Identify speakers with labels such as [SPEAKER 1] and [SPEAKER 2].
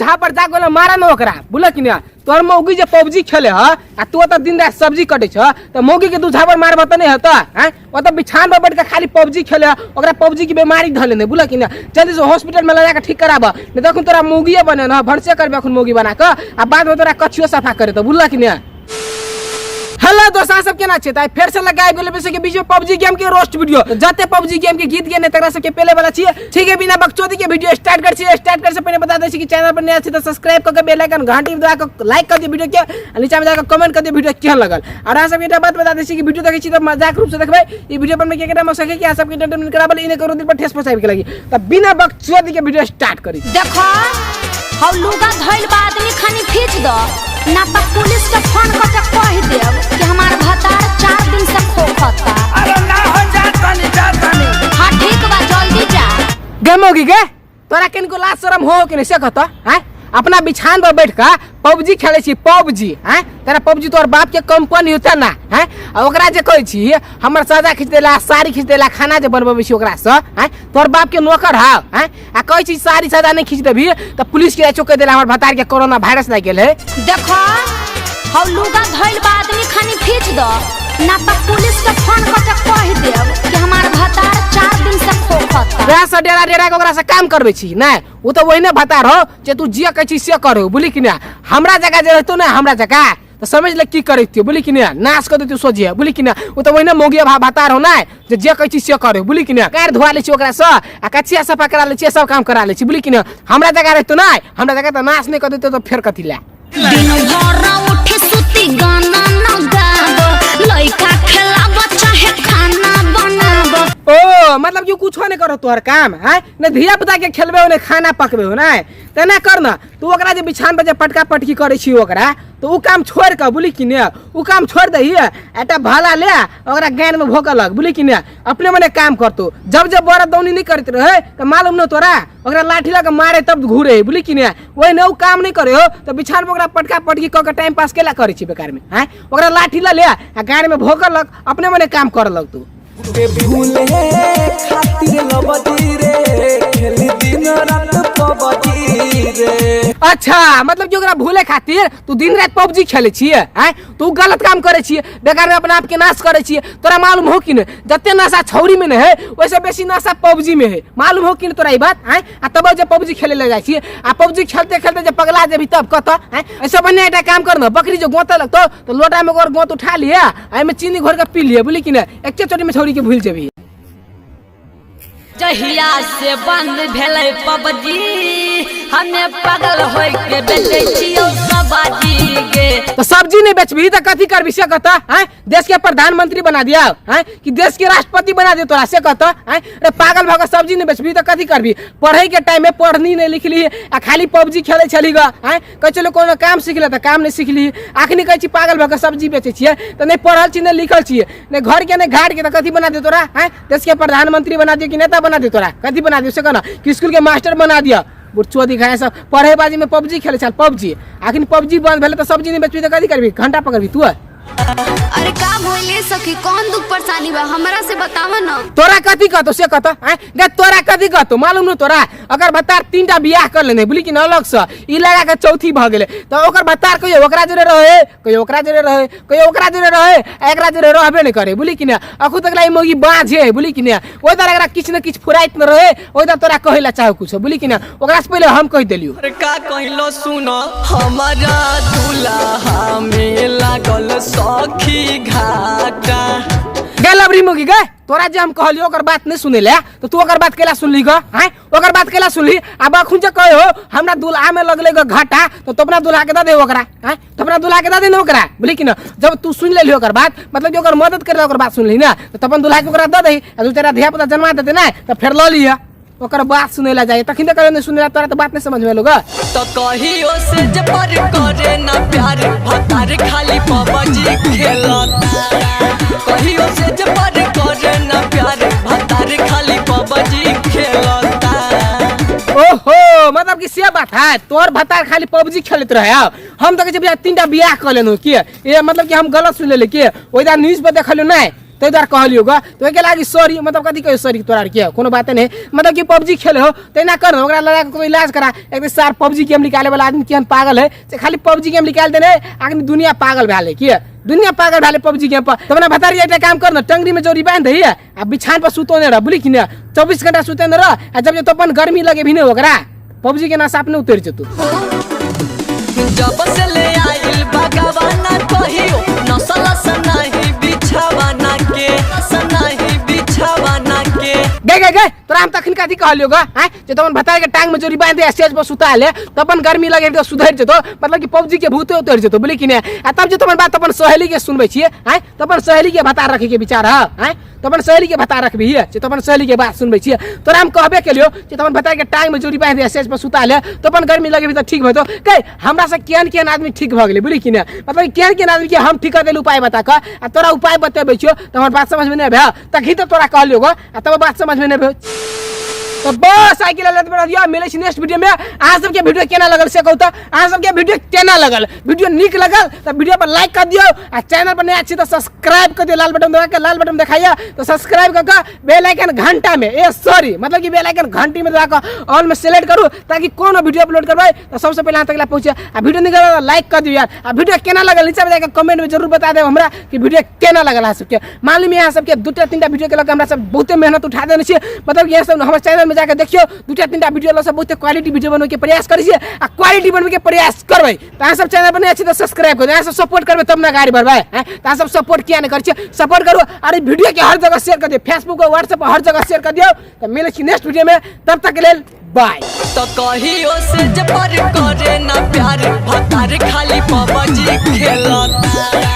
[SPEAKER 1] झापर जा गोला मारा न ओकरा, बुझल कि ना? तोहर मौगी जे पबजी खेले ह आ तू ओतऽ दिन रात सब्जी कटै छ तऽ मौगी के दू झापर मारबह तऽ नहि हेतऽ? हैं, ओतऽ बिछान पर बैठ के खाली पबजी खेले ह, ओकरा पबजी के बीमारी धऽ लेने, बुझल कि ना? जल्दी से हॉस्पिटल में लऽ जाके ठीक कराबह, नहीं तऽ अखन तोरा मौगिए बने न भनसे करबे अखन मौगी बना कऽ आ बाद में तोरा कछुओ सफा करे तऽ, बुझल कि ना? हेलो दोस्त, अहाँ सब केना छियै? तऽ आइ फेर से लगाए गेल विषय के बीच में पबजी गेम के रोस्ट वीडियो। जते पबजी गेम के गीत गेने तकरा सबके पेले वाला छियै। ठीक है, बिना बकचोदी के वीडियो स्टार्ट कर छियै। स्टार्ट करे से पहले बता दै छी कि चैनल पर नया छी तऽ सब्सक्राइब कऽ के बेल आइकन घंटी दबा के लाइक कर दियौ वीडियो के आ नीचा में जाके कमेंट कर दियौ वीडियो केहन लगल। और अहाँ सबके एकटा बात बता दै छी कि वीडियो देखै छी तऽ मजाक रूप से देखबै। ई वीडियो पर में के केटा मसके कि अहाँ सबके एंटरटेनमेंट कराबल ई नहि करू दिल पर ठेस पहुंचाबे के लगी। तऽ बिना बकचोदी के वीडियो स्टार्ट करी।
[SPEAKER 2] देखो हौ लुगा धइल बा आदमी खानी खींच दो ना त पुलिस के फोन कर के कह देब कि हमार भतार 4 दिन से खोखता।
[SPEAKER 3] अरे ना हो, जा तनी, जा तनी।
[SPEAKER 2] हाँ ठीक बा, जल्दी जा।
[SPEAKER 1] गे मौगी गे, तोरा किनको लाज शरम हो कि नहीं से कहता? हैं, अपना बिछान पर बैठ के पबजी खेले छी पबजी। हैं, तेरा पबजी तोहर बाप के कंपनी होता ना? हैं, आ ओकरा जे कहै छी हमर सजा खींच देला, साड़ी खींच देला, खाना जे बनबबै छी ओकरा से, हैं, तोहर बाप के नौकर हाव? हैं, आ कहै छी साड़ी सजा नहीं खींच देबी तऽ पुलिस के चौके देला हमर भतार के कोरोना वायरस लागि गेल है।
[SPEAKER 2] देखो हौ लुगा धइल बा आदमी खानी खींच दो ना त पुलिस के फोन कर के कह देब कि हमार भतार 4 दिन से खोखता।
[SPEAKER 1] वएह से डेरा डेरा के ओकरा से काम करबै छी नहि, ओ तऽ ओहिने भतार हो जे तू जे कहै छी से करू, बुझली कि नहि? हमरा जगह जे रहितौ ने हमरा जगह तऽ समझ ले की करैतियौ, बुझली कि नहि? नाश कऽ दैतियौ सोझे, बुझली कि नहि? ओ तऽ ओहिने मौगिया भतार हो ने जे जे कहै छी से करू, बुझली कि नहि? गारि धुआ लै छी ओकरासँ आ कचिया सफा करा लै छियै, सब काम करा लै छी, बुझली कि नहि? हमरा जगह रहितौ ने हमरा जगह तऽ नाश नहि कऽ दैतियौ तऽ फेर कथी लए।
[SPEAKER 2] दिन भर उठी सुती गाना न गाब, लइका खेलाब चाहे खाना बनाब।
[SPEAKER 1] ओ मतलब कि कुछो नहीं करो तोहर काम है ने, धिया पुता के खेलबे हो ने खाना पकबे हो ने, तेना कर ना तू ओकरा जे बिछान पर जे पटका पटकी करै छी ओकरा तऽ उ काम छोड़ कऽ, बुझली कि ने? उ काम छोड़ दही, एकटा भाला ले ओकरा गान में भोकऽ लग, बुझली कि ने? अपने मने काम करतो। जब जब बड़ा दौनी नहीं करते रहे तऽ मालूम न तोरा ओकरा लाठी लऽ कऽ मारे तब घूरे, बुझली कि ने? ओहि ने उ काम नहीं करे हो तऽ बिछान पर ओकरा पटका पटकी कऽ के टाइम पास केला करै छी बेकार में? हैं, ओकरा लाठी लऽ ले आ गान में भोकऽ लग, अपने मने काम करऽ लग तू।
[SPEAKER 3] के भूले खातिर लबजी रे, खेली दिन रात पबजी रे।
[SPEAKER 1] अच्छा मतलब कि ओकरा भूले खातिर तू दिन रात पबजी खेले छियै? हैं, तू गलत काम करे छियै, बेकार में अपना आप के नाश करे छियै। तोरा मालूम हो कि नहीं जते नशा छौरी में नहीं है वैसे बेसी नशा पबजी में है, मालूम हो कि नहीं तोरा ई बात? हैं, आ तब जे पबजी खेले ले जाइ छियै आ पबजी खेलते खेलते जे पगला जेबही तब कतऽ? हैं, ऐसे बढ़िया एकटा काम कर न, बकरी जो गोंत लगतौ तऽ लोटा में ओकर गोंत उठा लिहे आ एहिमे चीनी घोर के पी लिहे, बुझली कि नहीं? एके चोटी में छौरी के भूल जेबही।
[SPEAKER 4] जहिया से बंद भेलै पबजी हमे पागल होय के बेचै छियौ सब्जी गे।
[SPEAKER 1] तो सब्जी नहीं बेचबी तो कथी करबी से कहता? हैं, देश के प्रधानमंत्री बना दिया हैं कि देश के राष्ट्रपति बना दिया तोरा से कहता? हैं, अरे पागल भऽ के सब्जी नहीं बेचबी तो कथी करबी? पढ़े के टाइम में पढ़नी नहीं लिखली आ खाली पबजी खेले छली ग। हैं, कहै छलै कोनो काम सीख ले तऽ काम नहीं सीखली, अखनी कहै छी पागल भऽ के सब्जी बेचै छियै तऽ नहीं पढ़ल छी नहीं लिखल छियै, नहीं घर के नहीं घाट के, तऽ कथी बना दिया तोरा? हैं, देश के प्रधानमंत्री बना दिया कि नेता बना दिया तोरा? कथी बना दिया से कहना कि स्कूल के मास्टर बना दिया? बुढ़चो दिखाए सब पढ़े बाजी में पबजी खेले छल पबजी, अखन पबजी बंद भेलै तऽ सब्जी नहीं बेचबी तऽ कथी करबी? घंटा पकड़बी तू?
[SPEAKER 5] अरे का भइले सखी, कौन दुख परेशानी बा हमरा से बतावा न।
[SPEAKER 1] तोरा कथी कहतो से कहतो? हैं गे, तोरा कथी कहतो मालूम न तोरा? अगर भतार 3टा बियाह कर लेने, बुझली कि न, अलग से ई लगा के चौथी भऽ गेलै तऽ ओकर भतार कहियो ओकरा जोरे रहे, कहियो ओकरा जोरे रहे, कहियो ओकरा जोरे रहे, आ एकरा जोरे रहबे नहि करे, बुझली कि न? अखू तक ई मौगी बाँझे है, बुझली कि न? ओहि तरह एकरा किछु ने किछु फुराइत न रहे, ओहि तरह तोरा कहै ला चाहो कुछो, बुझली कि न? ओकरा से पहिले हम कहि देलियौ।
[SPEAKER 3] अरे का कहलो सुनो, हमारा दुल्हा में लागल सखी घाटा।
[SPEAKER 1] गे लबरी मौगी गे, तोरा जे हम कहलियौ ओकर बात नहीं सुनेले तो तू ओकर बात केला सुनली ग? हैं, ओकर बात केला सुनली? आब अखुन जे कहो हमरा दुल्हा में लगले ग घाटा तो तू अपना दुल्हा के दऽ दे ओकरा। हैं, तो अपना दुल्हा के दऽ दे ने ओकरा, बुझली कि न? जब तू सुन लेली ओकर बात, मतलब कि ओकर मदद करे ओकर बात सुनली ना, तो अपन दुल्हा के ओकरा दऽ दही आ दू चारि धिया पुता जन्मा देते ना तो फेर लऽ लिह। ओकर बात सुनेला जाए तखन तऽ कहियो नहीं सुनेला, तोरा तऽ बात नहीं समझ में एलो ग।
[SPEAKER 3] तो कहियो से जे पर करे ना प्यार भतार खाली पबजी खेलता, कहियो से जे पर करे ना प्यार भतार खाली पबजी खेलता।
[SPEAKER 1] ओहो मतलब कि से बात है, तोर भतार खाली पबजी खेलैत रहे। हम तऽ कहै छियै भैया 3टा बियाह कऽ लेलहुँ की? ये मतलब कि हम गलत सुन लेली की? ओहि दा न्यूज पर देखलियौ नहि ताहि दुआरे कहलियौ ग। तऽ ओहिके लागि सॉरी, मतलब कथी कहियौ सॉरी तोरा आरके, कोनो बाते नहि। मतलब कि पबजी खेले हो तहिना कर ने, ओकरा लगा के कोनो इलाज करा। एक दिन सार पबजी गेम निकाले वाला आदमी केहन पागल है से खाली पबजी गेम निकालि देने, आदमी दुनिया पागल भए गेलै। किए दुनिया पागल भए गेलै पबजी गेम पर? तऽ अपना भतारी एकटा काम कर ने, टंगरी में जोड़ी बांधि दही आ बिछान पर सुतो नहि रह, बुझली कि नहि? 24 घंटा सुते नहि रह, आ जब जे तो अपन गर्मी लगे भी नहि, ओकरा पबजी के नशा अपने उतरि जेतौ।
[SPEAKER 3] जब से ले आइल भगवाना कहियो नसल सनाही बिछावाना के, सनाही बिछावाना के।
[SPEAKER 1] गे गे गे, तोरा हम तखन कथी कहलियो ग? आँय, जे तमन भतार के टांग में जोड़ी बांधि दे आ सेज पर सुता ले, तो अपन गर्मी लगे तो सुधरि जेतो, मतलब कि पबजी के भूते उतरि जेतो, बुझली कि नहि? आ तब जे तमन बात अपन सहेली के सुनबै छियै, आँय, तऽ अपन सहेली के भतार रखे के विचार है? आँय, तऽ अपन सहेली के भतार रखबी जे तऽ अपन सहेली के बात सुनबै छियै? तोरा हम कहबे केलियो जे तमन भतार के टांग में जोड़ी बांधि दे, सेज पर सुता ले, तो अपन गर्मी लगेबी तऽ ठीक भऽ जेतौ। कै हमरा से केहन केहन आदमी ठीक भऽ गेलै, बुझली कि नहि? मतलब केहन केहन आदमी के हम ठीक कर देलहुँ उपाय बता कऽ, आ तोरा उपाय बतेबै छियौ तऽ हमर बात समझमे नहि भेल। तखन तऽ तोरा कहलियौ गो, आ तब बात समझमे नहि भेल। तो बस आइ के लेल एतबे दियौ, मिलै छी नेक्स्ट वीडियो में। अहाँ सबके वीडियो केना लगल से कहू। तऽ अहाँ सबके वीडियो केना लगल? वीडियो नीक लगल तऽ वीडियो पर लाइक कर दियौ, आ चैनल पर नया छी तऽ सब्सक्राइब कर दियौ। लाल बटन दबा के, लाल बटन देखाइए तऽ सब्सक्राइब कऽ के बेल आइकन घंटा में, ए सॉरी, मतलब कि बेल आइकन घंटी में दबा कऽ ऑल में सेलेक्ट करू, ताकि कोनो वीडियो अपलोड करबै तऽ सबसे पहिले अहाँ तक पहुँचे। आ वीडियो नीक लगल लाइक कर दियौ यार, आ वीडियो केना लगल नीचा में जाके कमेंट में जरूर बता देब हमरा कि वीडियो केना लगल अहाँ सबके। मालूम है अहाँ सबके दूटा तीनटा वीडियो के लऽ हमरा सब बहुते मेहनत उठा देने छियै, मतलब कि यहाँ सब हमर चैनल में जाके देखियौ, दूटा तीनटा वीडियो लऽ सब बहुते क्वालिटी वीडियो बनबै के प्रयास करै छियै, आ क्वालिटी बनबै के प्रयास करबै। तऽ अहाँ सब चैनल पर नया छी तऽ सब्सक्राइब करू। अहाँ सब सपोर्ट करबै तब ने गाड़ी बढ़बै। आँय, तऽ अहाँ सब सपोर्ट किया नहि करै छियै? सपोर्ट करू, अरे वीडियो के हर जगह शेयर कर दियौ, फेसबुक और व्हाट्सएप पर हर जगह शेयर कर दियौ। तऽ मिलै छी नेक्स्ट वीडियो में, तब तक के लेल बाय।
[SPEAKER 3] तो कहियो से जे पर करे ना प्यार, भतार खाली पबजी खेलता।